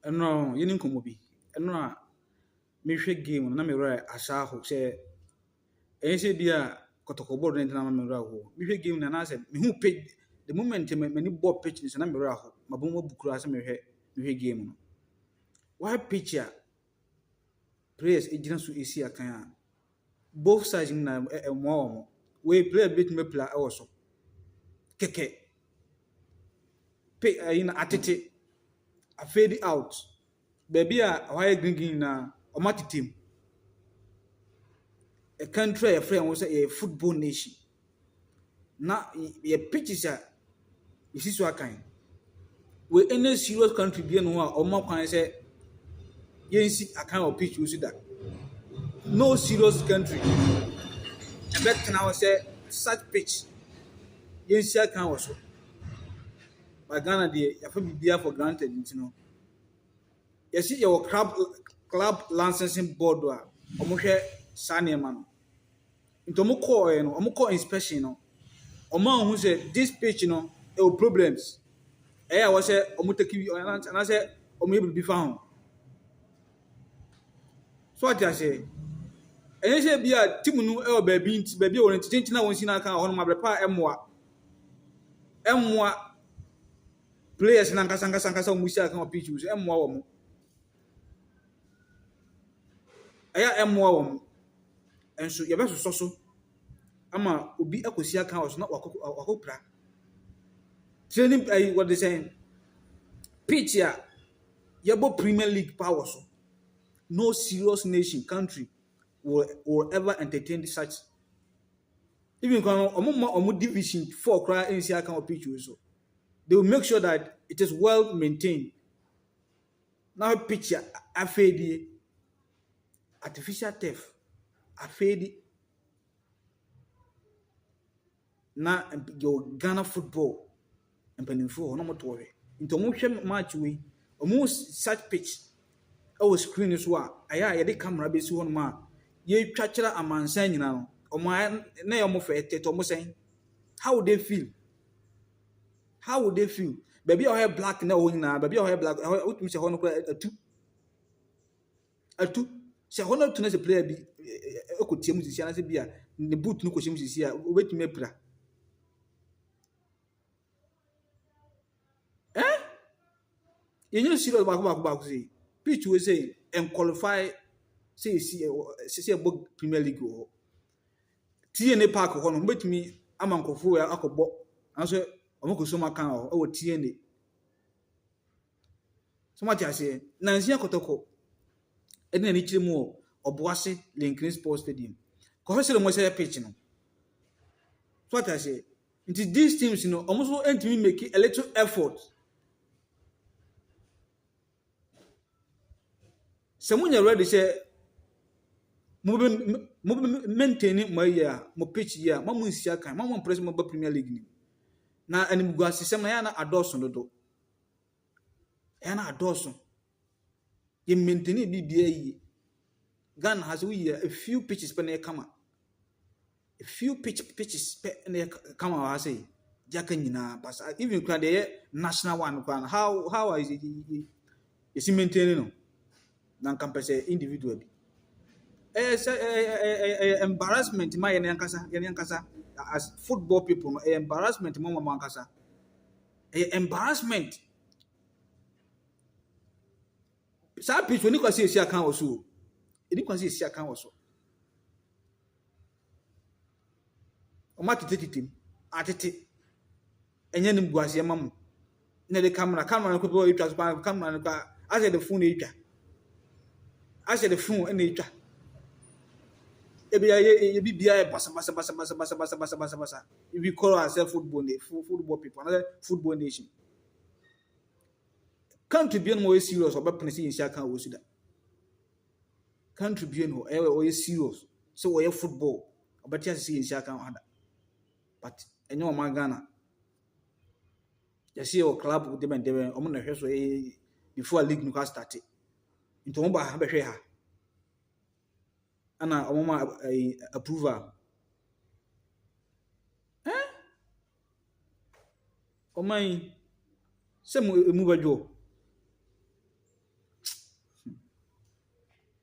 Ɛno yɛni nkɔmmɔ bi. Ɛno a mehwɛ game no na me werɛ ahyɛ aho sɛ ɛnyɛ sɛ bi a Kɔtɔkɔ bɔɔl no ntina ma me werɛ aho. Mehwɛ game no anaasɛ mehu pitch, the moment m'ani bɔ pitch no so na me werɛ aho. Mabɔ mu abu koraa sɛ mehwɛ game no. Why pitch a players gyina so esi akan a both sides nyinaa ɛmmoa wɔn. Wei player bi betumi apira wɔ so kɛkɛ. Pe ɛyi no atete afade out. Baabi a ɛhɔ ayɛ green green nyinaa, wɔn atete mu. A country a yɛfrɛ yɛn ho sɛ yɛyɛ football nation. Na yɛ pitches a yɛsi so akan. Wei any serious country bi no a wɔma kwan sɛ yɛnsi akan wɔ pitch wɔ so da. No serious country ɛbɛtena hɔ sɛ such pitch yɛnsi akan wɔ so. But Ghana deɛ, yɛafa biribiara for granted nti no, yɛsi yɛwɔ club licensing board a wɔhwɛ saa nneɛma no. Nti wɔn kɔɔɛ no, wɔn kɔɔ inspection no, wɔn ahu sɛ this pitch no ɛwɔ problems. Ɛyɛ a wɔsɛ wɔn take bi anaasɛ wɔn yɛ biribi fa ho. So ɔte aseɛ. Ɛnyɛ sɛ bi a team no ɛwɔ baabi nti baabi a wɔn ti kyenkyen a wɔn si n'aka wɔ hɔnom abere pa a ɛmmoa players no ankasa ankasa ankasa a wɔn si aka wɔ pitch so, ɛmmoa wɔn. Ɛyɛ a ɛmmoa wɔn. Nso yɛbɛsosɔ so ama obi akɔsi aka wɔ so na wakɔ pira. Training ɛyi wɔde sɛn pitch a yɛbɔ Premier League pa wɔ so. No serious nation, country will ever entertain such. Even kwan no, wɔn ma wɔn division four koraa nsi aka wɔ pitch wɔ so. They will make sure that it is well maintained. Na pitch a afei die, artificial turf afei di, na yɛwɔ Ghana football mpanimfoɔ hɔ na wɔto hwɛ. Nti wɔhwɛ match wei, wɔn such pitch ɛwɔ screen so a ɛyɛ a yɛde camera bɛsi hɔnom a yɛretwa kyerɛ amansan nyinaa no, wɔn ayɛ na yɛ wɔn fɛ tete wɔn sɛn. How would they feel? How would they feel? Baabi a ɔyɛ black na ɛwɔ nyinaa, baabi a ɔyɛ black ɛhɔ, wotumi sɛ hɔ no koraa atu atu. Sɛ hɔ no atu na sɛ player bi ɛkɔ tia mu sisi anaasɛ bi a ne boot no kɔhyɛ mu sisi a, obetumi apira. Eh? Yɛnyɛ serious baako baako baako sei. Pitch wei sɛ nqualify sɛ yɛsi sɛ yɛbɔ Premier League wɔ hɔ. TNA Park hɔ no, wɔbɛtumi ama nkurɔfoɔ wei akɔbɔ nanso wɔn kɔ so mu aka wɔ hɔ ɛwɔ TNA. So mo ate aseɛ. Nansi Akɔtɔkɔ ɛde n'ani kyerɛ mu wɔ Ɔboase Lincoln Sports Stadium. Kɔhwɛ sɛ wɔn sɛ pitch no. So ate aseɛ. Nti these teams no, wɔn nso ntumi make a little effort. Sɛ mo nyɛ ready sɛ mo bɛ maintain mo ayi a mo pitch yi a, mo nsi akan, mo mpere sɛ mo ba Premier League ni. Na animguasesɛm na yɛn na adɔɔso dodo. Ɛyɛ na adɔɔso. Yɛ maintain biribiara yie. Ghana ha sɛ woyi a few pitches pɛ na yɛ kama. A few pitches pɛ na yɛ kama wɔ ha sɛ gya ka nyinaa basa. Even kura deɛ yɛ national one kura no, how is it yɛsi maintain no? Na nka mpɛ sɛ individual bi. Ɛyɛ sɛ ɛyɛ embarrassment ma yɛn ankasa as football people no, ɛyɛ embarrassment ma wɔn ankasa. Ɛyɛ embarrassment. Saa pitch oni kwasi esi akan wɔ so o. Eni kwasi esi akan wɔ so. Wɔn atete tete mu atete. Ɛnyɛ ne mbuaseɛ ma mo. Na de camera no kɔ etwa so paa, camera no kɔ asɛ de phone etwa. Asɛ de phone ɛna etwa. Ebi yɛ ebi bia yɛ basa basa basa basa basa basa basa basa basa. We call ourselves football people, another football nation. Country bi no wɔyɛ serious ɔbɛpene sɛ yɛnsi aka wɔ so da. Country bi no ɛyɛ wɔyɛ serious sɛ wɔyɛ football ɔbɛte ase sɛ yɛnsi aka wɔ ha da. But ɛnyɛ ɔman Ghana. Yɛsi yɛwɔ club debɛn debɛn, ɔmo na ɛhwɛ so ɛyɛ before league no kɔ start. Nti ɔmo ba ha bɛhwɛ ha. Ɛna ɔmo ma ɛyi approval. Ɔman yi sɛ mo emu bɛdwo.